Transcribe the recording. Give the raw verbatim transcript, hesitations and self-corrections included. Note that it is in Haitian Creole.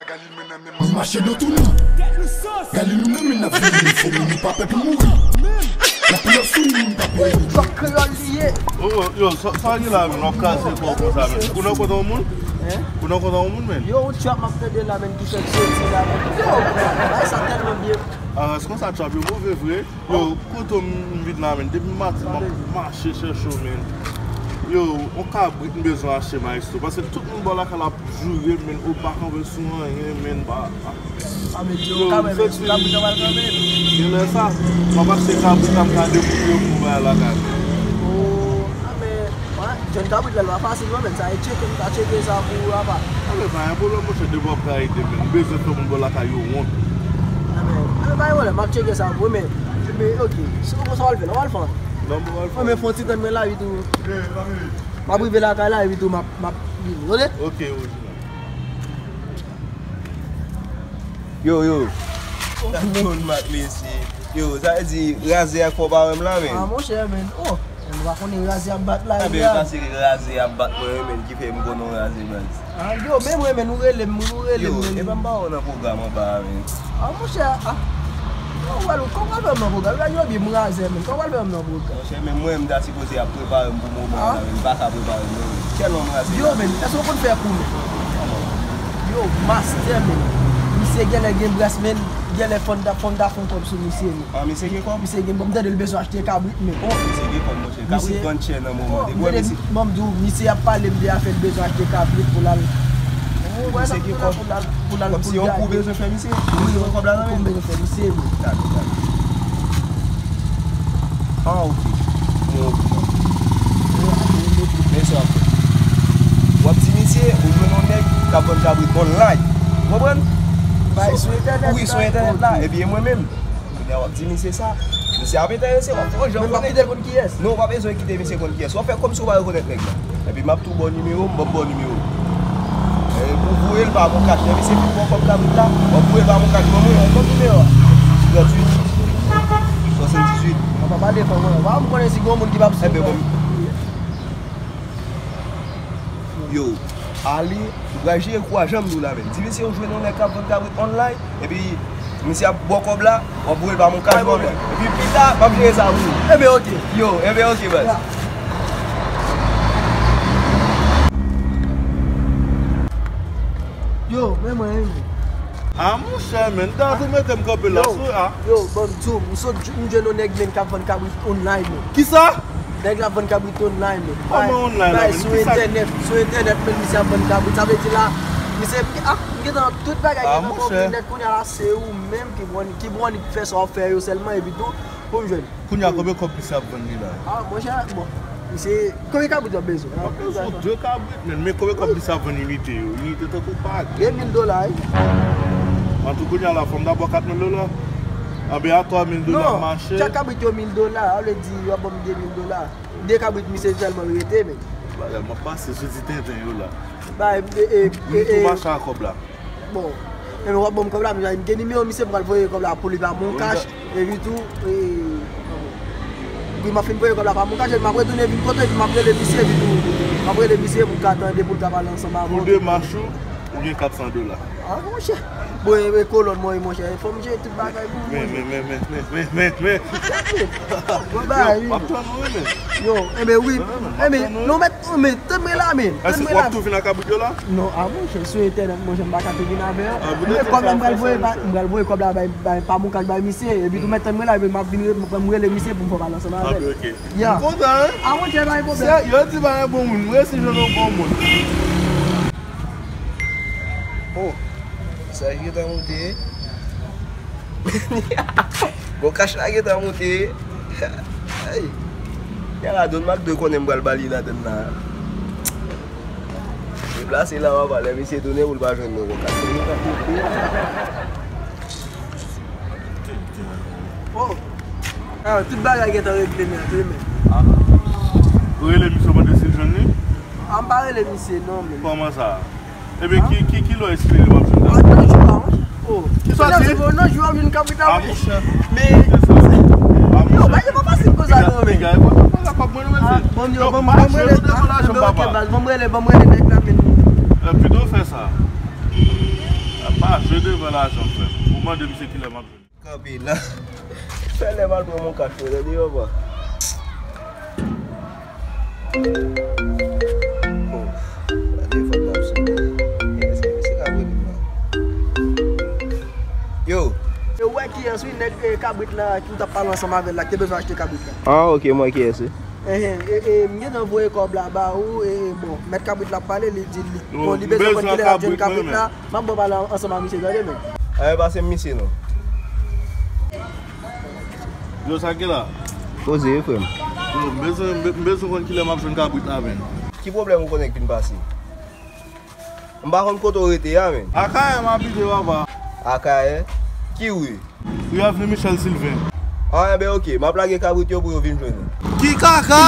Gali mennen men m ap mache nan tou nou. Gali nou menm men n ap veye nou fò men nou pa pè pou mouri. Lapilòs sou nou nou pa peye nou. Yo, yo, sa sa gen la menm, w ap kraze kò w konsa menm. Ou nan kontan yon moun? Ou nan kontan yon moun menm? Yo, yon trap m ap tande la menm ki fè m soti la menm. Yo, bagay sa tèlman byen. Ah, se konsa trap yo move vre. Yo, kote w m vin la menm? Depi maten m ap mache chèche w menm. Yo, yon kabrit m bezwen achte maestro. Paske tout moun bò lakay la ap joure m menm. Ou pa kanpe sou anyen menm. Pa, pa. Yo, m santi m kabrit an pral kanpe. Genlè sa, m ap achte kabrit la m ka debouye pou bagay lakay. Oh, ah, men, jwenn kabrit la, l pa fasil non, men sa e tcheke, m ka tcheke sa pou ou apa. Anben, pa gen pwoblèm, monchè, depi w ap ka ede m, m bezwen fè moun bò lakay yo wont. Anben, anben, pa gen pwoblèm, m ap tcheke sa pou ou, men, men, ok, si w konsa w al fè, w al fè. Non, m pral fè. Mwen, men, fè yon ti tann mwen la, epi tou. M ap rive lakay la, epi tou, m ap, m ap vini, tande? Ok, ok. Yo, yo. Sa moun mak mesye. Yo, sa vle di razè ak fò pa wè m la, men. Ah, monchè, men, oh. Nou pa konnen razè ap bat la, Ebyen, sa se razè ap bat mwen, men, ki fè m konnen w razè, baz. Ah, yo, men mwen, men, nou rele m, nou rele m, Yo, men. Epa m pa wè w nan pwogram anba a, men. Ah, monchè, ah. Yo, wè, nou, kòman w al fè m nan pwogram? Yo, yo, byen, m razè, men. Kòman w al fè m nan pwogram? Monchè, men mwen, m ta sipoze ap prepare m pou moman an la, men m pa ka prepare m, non, men. Tèlman m razè. Yo, men, èske w konn fè kou, men? Yo, mastè, men. Misye genlè gen bras, men. Genlè fò n ta, fò n ta fè yon kòb sou misye, men. Ah, misye gen kòb? Misye gen, bon, m tande l bezwen achte kabrit, men. Oh, misye gen kòb, monchè. Kabrit vann chè nan moman. Oh, depi w wè misye. Ban m di w, misye ap pale m de afè l bezwen achte kabrit pou l al. Oh, misye gen kòb. Pou l al, pou l al, pou l al. Kòmsi yon kou bezwen fè misye? Wi, yon kou bezwen fè misye, wi. Dakò, dakò. Ah, ok. Mwen, ok. Men sa w ap fè. W ap di misye, ou jwenn yon nèg k ap vann kabrit online. Ou konprann? Bay sou entènèt la. Wi, sou entènèt la. Epi e mwen menm. Kounye a w ap di misye sa. Misye ap enterese, w ap fè yon jan konnen. Men m p ap kite l konn kiyès. Non, w pa bezwen kite misye konn kiyès. W ap fè kòmsi w pa rekonèt nèg la. Epi m ap tou ba w nimewo m, ban m ba w nimewo m. E, pou voye l pa Moncash, lè misye fin ba w kòb kabrit la, w ap voye l pa Moncash ban mwen. Ban m nimewo a. Tranntuit, swasanndizuit. Mwen pa pale fò, mwen. Wa, m konnen si gen yon moun ki p ap swiv mwen. Ebyen, bon. Yo, ale, ou pral jere kou a, jan m di w la menm. Di misye ou jwenn yon nèg k ap vann kabrit online, epi misye ap ba w kòb la, w ap voye l pa Moncash ban mwen. Epi pita, m ap jere sa pou ou. Ebyen, ok. Yo, ebyen, ok, baz. Yo, men mwen, men mwen. Ah, monchè, men, ta tou mete m kanpe la sou, ah. Yo, ban m di w, m sot, m jwenn yon nèg, men, k ap vann kabrit online, men. Kisa? Nèg la ap vann kabrit online, men. Kòman online la, men? Bay sou entènèt, sou entènèt, men, misye ap vann kabrit. Sa vle di la, misye, ah, m gentan, tout bagay gentan konplike nèt kounye a la, se ou menm ki pou annik, ki pou annik fè sa w ap fè yo sèlman, epi tou, pou m jwenn. Kounye a, konbyen kòb misye ap vann li la? Ah, monchè, bon, misye, konbyen kabrit w ap bezwen? W ap bezwen de kabrit, men, men konbyen kòb misye ap vann inite yo? Inite tankou pa gen. De mil dola, wi. Antou kounye a la, fò m ta ba w kat mil dola. Anben a twa mil dola mache. Non, chak kabrit yo mil dola, sa vle di, yo ap ban m de mil dola. De kabrit misye sèlman l rete, men. Bagay, m ap pase sou ti tenten yo la. Bay, e, e, e, e. M tou mache ak kòb la. Bon, enben w ap ban m kòb la, men m gen nimewo misye, m pral voye kòb la pou li pa Moncash, epi tou, e, wi, m ap fin voye kòb la pa Moncash, epi m ap retounen vin kote, epi m ap rele misye, epi tou, m ap rele misye pou l ka tande, pou l ka pale ansanm avè w. Pou demach ou, ou gen kat san dola. Ah, monchè. Bon, e, e kolòn mwen, monchè, fò m jere tout bagay pou ou, monchè. Men, men, men, men, men, men, men, men. Bon, bagay, wi. Yo, m ap tann ou, wi, men. Yo, enben, wi. Enben, nou mèt, men, tann mwen la, men. Èske w ap tou vin ak kabrit yo la? Non, a monchè, sou entènèt, monchè, m pa ka tou vin avè yo. Men kòb la, m pral voye, m pral voye kòb la bay, bay, pa Moncash bay misye. Epi tou, mèt tann mwen la, epi m ap vin, m ap rele misye pou m fè pale ansanm avè l. Ah, ok. Ya. M kontan, wi. A monchè, pa gen pwoblèm. Yo di pa gen bon moun, m resi jwenn yon bon moun. Oh, sa gentan moute. Bon, kach la gentan moute. Ay. Gen ladan, Mac de konnen m pral ba li ladan la. Deplase la, papa, lè misye tounen pou l pa jwenn nou, bon, kach la gentan moute. Oh. Ah, tout bagay gentan regle nèt, wi, men. Ah. Ou rele misye w mande si l jwenn li? Ah, m pa rele misye, non, men. Kòman sa? Ebyen, ki, ki, ki lè w espere w ap jwenn la? Ah, nan jou a, wi. Oh. Ki sa w di? Non, jou a, m jwenn kabrit la, wi. Ah, monchè. Men, yo, bagay yo pa fasil konsa, non, men. Piga, piga, piga, pa mwen, non, men. Ah, bon, yo, bon, bon, mwen rele, ah, ok, baz, bon, mwen rele, bon, mwen rele nèg la, men. Pito fè sa. Jwe devan lajan, frè m. Ou mande misye kilè m ap jwenn. Kanpe la. Fè lè m al pran mon kach, frè, tande, papa. Bon, gade telefòn nan ap sonnen. Èske misye ka rele m la? Yo. Yo, wè kiyès wi, nèg, eh, kabrit la ki w t ap pale ansanm avè l la, ki te bezwen achte kabrit la. Ah, ok, m wè kiyès wi. Enhen, e, e, m gentan voye kòb la ba ou, e, e, bon, mèt kabrit la ap pale, li di li, bon, li bezwen konn kilè l ap jwenn kabrit la, m ap ba w pale ansanm ak misye, tande, men. Anyen pase m misye non. Yo, sa k gen la? Poze, wi, frè m. Yo, m bezwen, m be-, m bezwen konn kilè m ap jwenn kabrit la, men. Ki pwoblèm ou konnen k vin pase? M pa konn kote w rete a, men. Akayè m abite, papa. Akayè? Ki ri? Ri Avni Michel Sylvain. Ah, enben, ok. M ap lage kabrit yo pou yo vin jwenn ou. Ki kaka?